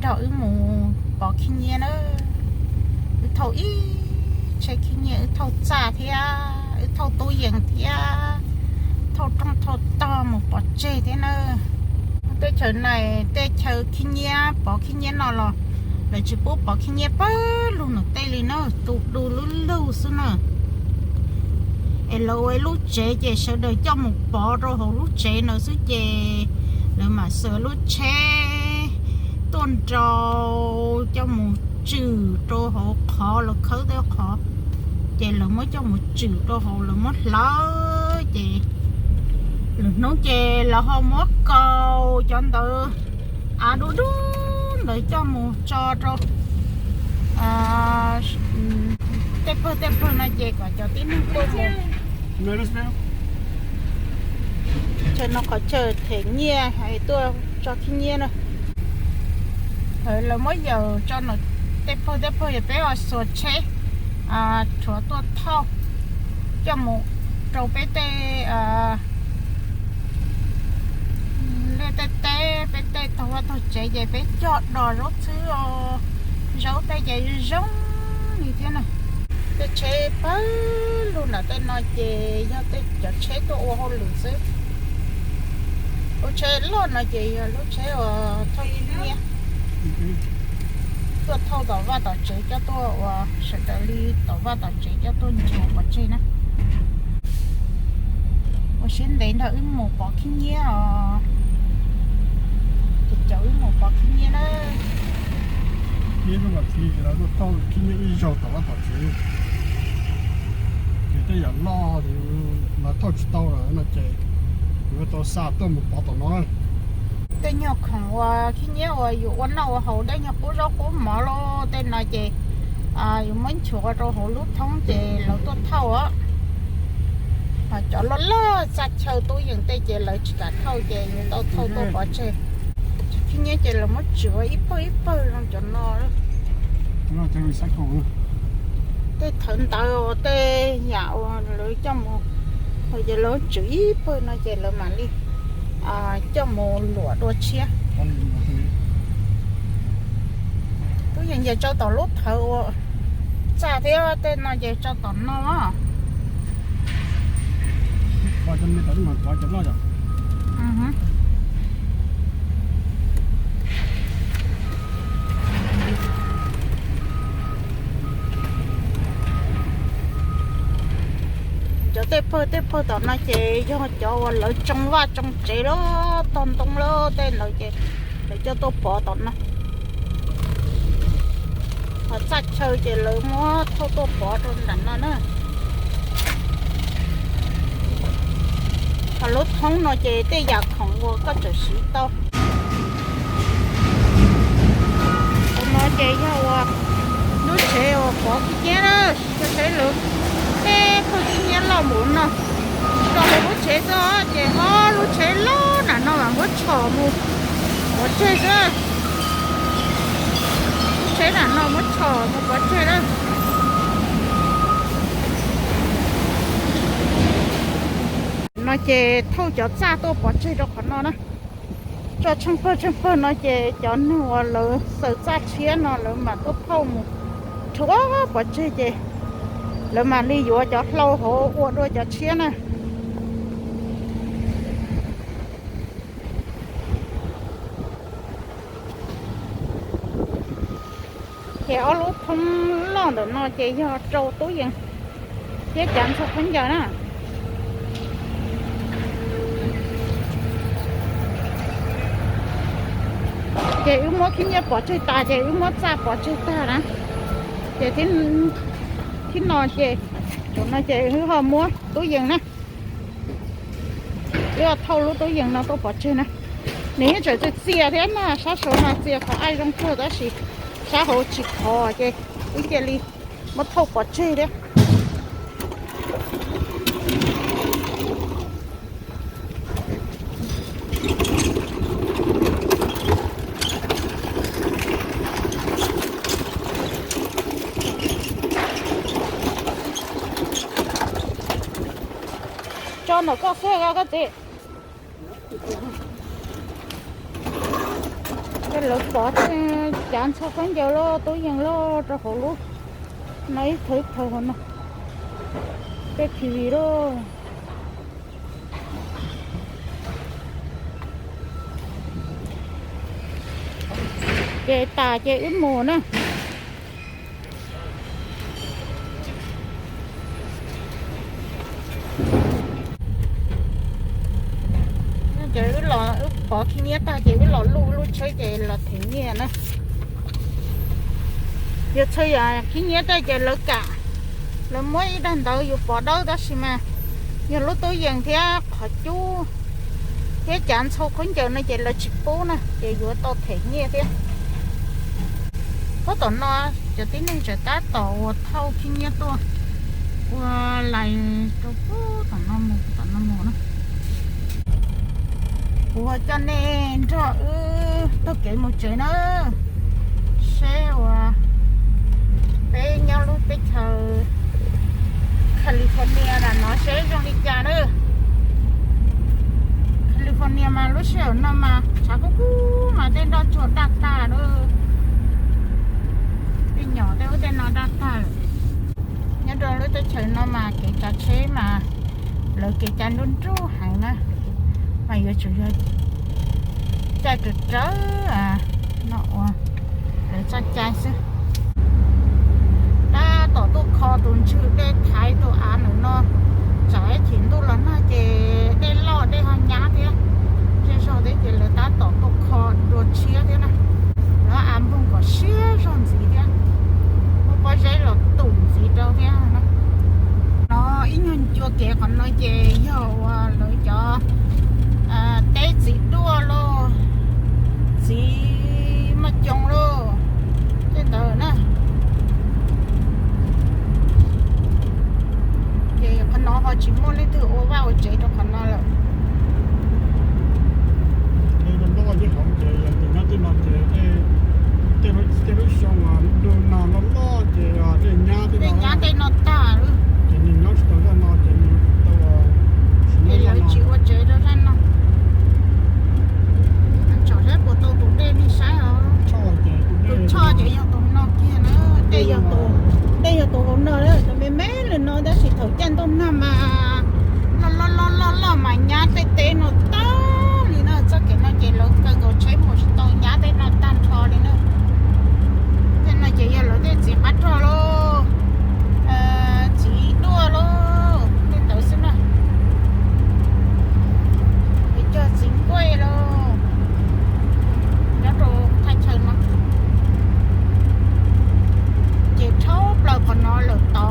Thaum wb mus pov khib nyiab na, wb thauj ib tsheb khib nyiab, wb thauj txaj thiab, wb thauj tub yees thiab, thauj rooj thauj tog mus pov tseg thiab na. Teb chaws na, teb chaws khib nyiab, pov khib nyiab no los lawv tsis pub pov khib nyiab pawg lug nram tej li na, tu du lug lug xwb na. Es lawv ua ib lub tsev ces sawv daws coj mus pov rau hauv lub tsev na xwb ces lawv mam xa lub tsheb tuaj nrau coj mus tswm rau hauv qhov lawv khawb tej qhov, ces lawv muab coj mus tswm rau hauv, lawv muab hlawv ces lwm hnub ces lawv ho muab kaus cov ntawd av dub dub ntawd coj mus tso rau tej pawg tej pawg no ces kom cov tib neeg tuaj mus. Chaw no qhov chaw them nyiaj tuaj tso khib nyiab na. Lawv muab yaws tso tej pawg tej pawg, yog peb ua xuas tsheb rhuav tuaj thauj coj mus rau peb tej liaj tej teb, peb tej tog vaj tog tsev ces peb cog dos zaub txhwb os. Zaub tej ces zoo li thiab na. Tej tsheb pawg lug nram tej no ces yog tej cov tsheb tuaj ua hauj lwm xwb. Lub tsheb loj no ces yog lub tsheb uas thauj khib nyiab tuaj thauj tom vaj tom tsev coj tuaj ua, sawv daws li tom vaj tom tsev coj tuaj nchuav pov tseg na. Ua siab ntev nrog wb mus pov khib nyiab os. Ces caum wb mus pov khib nyiab na. Ib lub vas thiv ces lawv tuaj thauj khib nyiab ib zaug tom vaj tom tsev, ces tej yam loj lawv thauj tsis tau lawm no ces yuav tau xa tuaj mus pov tom no. Tej nyuag khoom uas khib nyiab uas yus ua noj ua haus, tej nyuag qub zaub qub mov los tej no ces yus muab nchuav rau hauv lub thoob ces lawv tuaj thauj os. Cov loj loj txaj chaw tub yees tej ces lawv tsis kam thauj ces yus tau thauj tuaj pov tseg. Khib nyiab ces lawv muab tswm ua ib pawg ib pawg zoo cov no. Tej thawv ntawv, tej yam uas lawv coj mus, ces lawv tswm ib pawg no ces lawv mam li coj mus luam dua tshiab. Tub yees ces tso tom lub thawv ua txaj thiab, tej no ces tso tom no. Cov tej pawg tej pawg tom no ces yog cov uas lawv tsoo vaj tsoo tsev lawm, tog ntoo lawm tej ntawd ces lawv coj tuaj pov tom no. Ho txaj chaw ces lawv muab thauj tuaj pov rau nram no na. Ho lub thoob no ces tej yam khoom uas koj tseem siv tau. Tus no ces yog uas lub tsev uas pov khib nyiab na, cov tsev lawv tej pawg khib nyiab loj mus no, tso hauv lub tsev xwb ces ho lub tsev loj nram no mas muab tshom mus pov tseg xwb. Lub tsev nram no muab tshom mus pov tseg lawm. No ces thauj cov txaj tuaj pov tseg rau qhov no na. Tso tsheej pawg tsheej pawg no ces cov neeg uas lawv xaws txaj tshiab no lawv mam tuaj thauj mus rhuav pov tseg ces lawv mam li yuav cov hlau hauv ua dua cov tshiab na. Ces ob lub thoob loj ntawm no ces yog rau tub yees thiab cav ntxhua khaub ncaws na. Ces wb muab khib nyiab pov tseg tas ces wb muab txaj pov tseg tag na. Ces thib no ces, no ces wb ho muab tub yees na. Wb ho thauj lub tub yees no tuaj pov tseg na. Nws yeej tseem txias txias thiab na, sab saud no txias qhov aib zoo kawg tab sis sab hauv tsis khov ces wb cia li muab thauj pov tseg thiab. Tso ntawm koj xwb koj txiv. Lawv pov tej cav ntxhua khaub ncaws loj tub yees loj rau hauv lub no ib thaum ib thaum hauv no. Tej T V loj. Ces tas ces wb mus na. Ces wb los wb pov khib nyiab tag ces wb los luj lub tsheb ces los them nyiaj na. Yog txhua yam khib nyiab tag ces lawv kam, lawv muab ib daim ntawv yus pov dawb tab sis mas yog lub tub yees thiab qhov cub thiab cav ntxhua khaub ncaws no ces lawv tsis pub na ces yuav tau them nyiaj thiab. Puag tom no cov tib neeg tseem tab tom uas thauj khib nyiab tuaj ua lais rau puag tom no mus, tom no mus na. Kuv coj nej nrog wb taug kev mus tsev na, seb uas peb nyob lub teb chaws California no seb zoo li cas na. California mas lub sij hawm no mas tshav kub kub mas tej nroj tsuag daj tag lawm, tej nyom tej ub tej no daj tag lawm. Nyob rau lub teb chaws no mas kev tsav tsheb mas lawv kev cai nruj nruj heev na, mas yuav tsum yog caij rawv rawv no ua lawv txoj cai xwb. Tab tom tuaj kho tus ntswg dej thaiv tus av ntawm no, tsam ib chim ntuj los nag ces dej loj dej ho nyab thiab, zej zog thiab ces lawv tab tom tuaj kho dua tshiab thiab na. Lawv av npoog kom siab zog ntxiv thiab, muab pob zeb los tum ntxiv rau thiab. No ib nyuag ncua kev qhov no ces yog uas lawv cov teb txiv duaj los txiv maj coo los tej ntawd na. Ces qhov no ho tsis muaj leej twg ua vaj ua tsev rau qhov no lawm. Tej lub xyoo uas ntuj no loj loj ces dej nyab tej no tag, ces nws nyob tsis tau zaj no ces nws tau, ces lawv tsis ua tsev rau zaj no. Tsom saib puas tau tus dej nej saib os. Tus choj ces yog tus no kiag na, dej yog tus hauv no, tus me me li no tab sis thaum caij ntuj nag mas loj loj loj loj loj mas nyab tej teb no tag li na. Txoj kev no ces lawv kaw nkaus tsheb mus tsis tau, nyab tej no tag nrho li na. Tej no ces yog lawv tej txiv qab rog los, txiv duaj los tej ntawd xwb na. Ces cog txiv nkuaj los nyob rau thaj chaw no. Ces dhau plaws qhov no lawm tod.